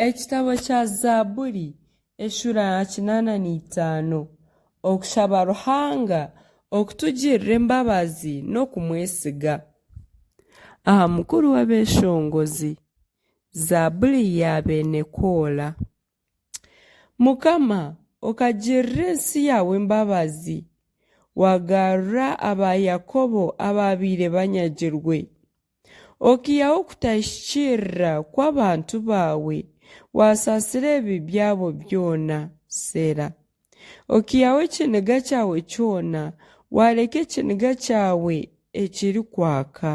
Ekitabo kya Zaaburi eshuura ya 85 Okushaba Ruhanga okutugirira embabazi n'okumwesiga. Aha mukuru w'abeeshongozi. Zaaburi ya beene Koora. Mukama, okagirira ensi yaawe embabazi, waagarura aba Yakobo abaabaire banyagirwe. Okaihaho okutahikiirira kw'abantu baawe, waasaasira ebibi byabo byona. Seera. Okaihaho ekiniga kyawe kyona, waareka ekiniga kyawe ekirikwaka.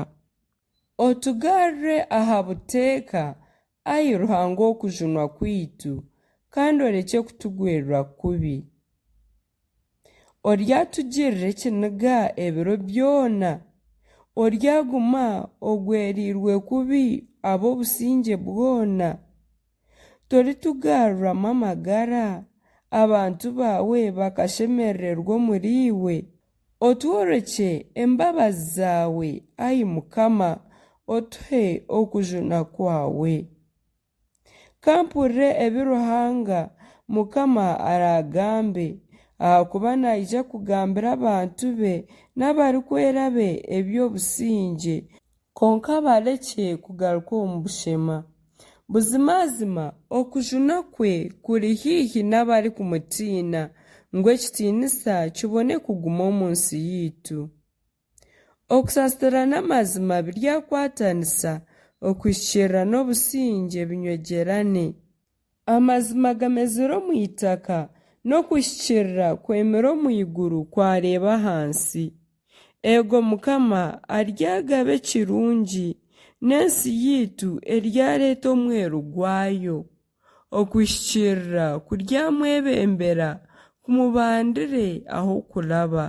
Otugarure aha buteeka, ai Ruhanga w'okujunwa kwaitu, kandi orekye kutugwerera kubi. Oryatugirira ekiniga ebiro byona? Oryaguma ogwereirwe kubi ab'obusingye bwona? Toritugaruramu amagara, abantu baawe bakashemerererwa omuriiwe? Otworekye embabazi zaawe, ai Mukama, otuhe okujuna kwawe. Ka mpurire ebi Ruhanga Mukama araagambe, ahakuba naija kugambira abantu be n'abarikwera be eby'obusingye, kwonka barekye kugaruka omu bushema. Buzimazima okujuna kwe kuri haihi n'abarikumutiina, ngu ekitiinisa kibone kuguma omu nsi yaitu. Okusaasira n'amazima biryakwatanisa, okuhikiirira n'obusingye binywegyerane. Amazima gamezire omu itaka, n'okuhikiirira kwemire omu iguru kwareeba ahansi. Eego Mukama aryagaba ekirungi, n'ensi yaitu eryareeta omweru gwayo. Okuhikiirira kuryamwebembera kumubandire ah'okuraba.